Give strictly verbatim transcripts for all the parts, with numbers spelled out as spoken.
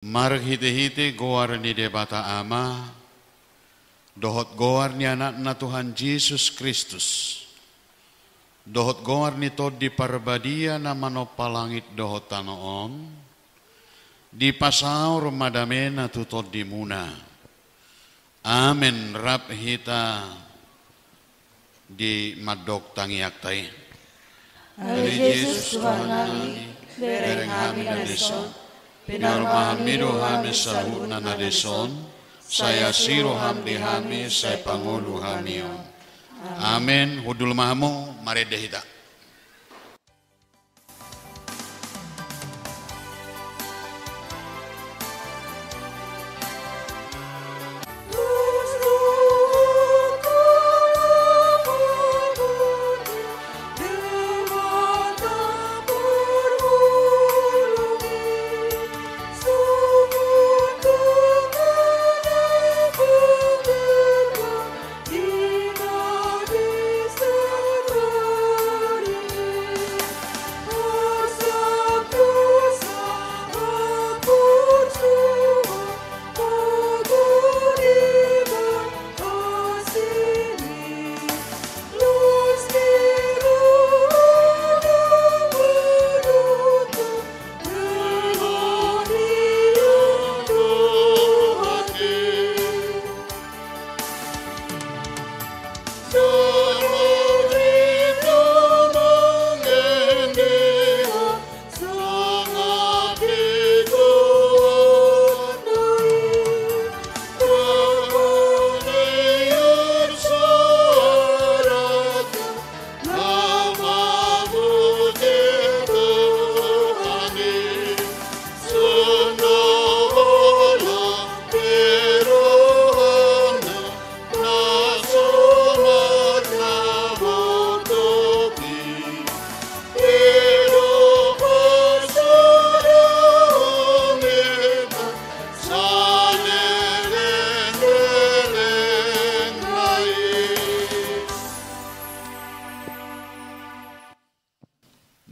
Marhitehite goar ni Debata Ama, dohot goar ni Anakna Tuhan Jesus Kristus, dohot goar ni Tondi Parbadia na manompa langit dohot tano on, dipasaor ma damena tu tondimuna. Amen. Rap hita di mandok tangiangta i. Ale Jesus Tuhannami, bereng hami na dison, pinarma ma hami do hami saluhutna na dison, sai asi roham di hami, sai pangolu hami on. Amen. Hundul ma hamu, marende hita.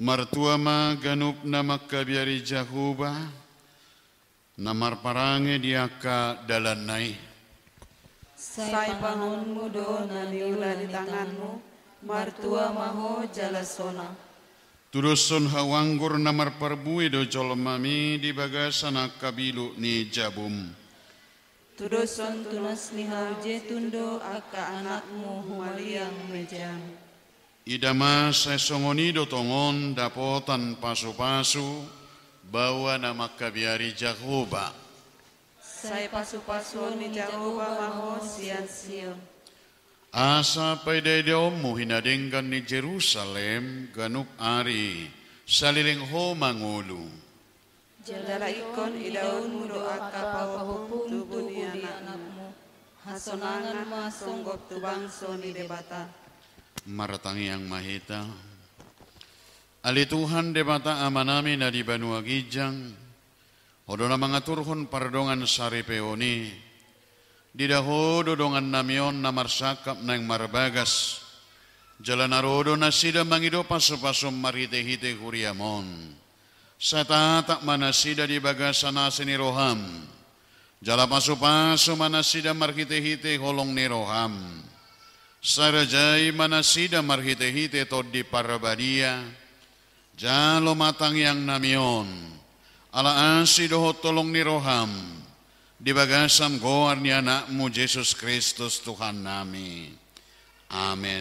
Martua ma ganup na mangkabiari Jahowa, na marparange di angka dalanna i. Sai panganonmu do na niula ni tanganmu, martua ma ho jala sonang. Tudoshon hau anggur na marparbue do jolmami di bagasan angka biluk ni jabum. Tudoshon tunas ni hau jetun do angka anakmu humaliang mejam. Ida ma sai songon i do tongon dapotan pasupasu, baoa na mangkabiari Jahowa. Sai pasupasuon ni Jahowa ma ho sian Sion. Asa paidaidaonmu hinadenggan ni Jerusalem ganup ari saleleng ho mangolu. Jala ingkon idaonmu do angka pahompu tubu ni anakmu. Hasonangan ma songgop tu bangso ni Debata. Martangiang ma hita. Ale Tuhan Debata Amanami na di banua ginjang, Ho do na mangaturhon pardongan saripeon i. Diida Ho do dongannami on na marsangkap naeng marbagas. Jala na ro do nasida mangido pasupasuM marhitehite huriaM on. Sai tatap ma nasida di bagasan asi ni rohaM. Jala pasupasu ma nasida marhitehite holong ni rohaM. Sai rajai ma nasida marhitehite Tondi Parbadia. Jalo ma tangiangnami on, ala asi dohot holong ni rohaM, di bagasan goar ni AnakMu Jesus Kristus Tuhannami. Amen.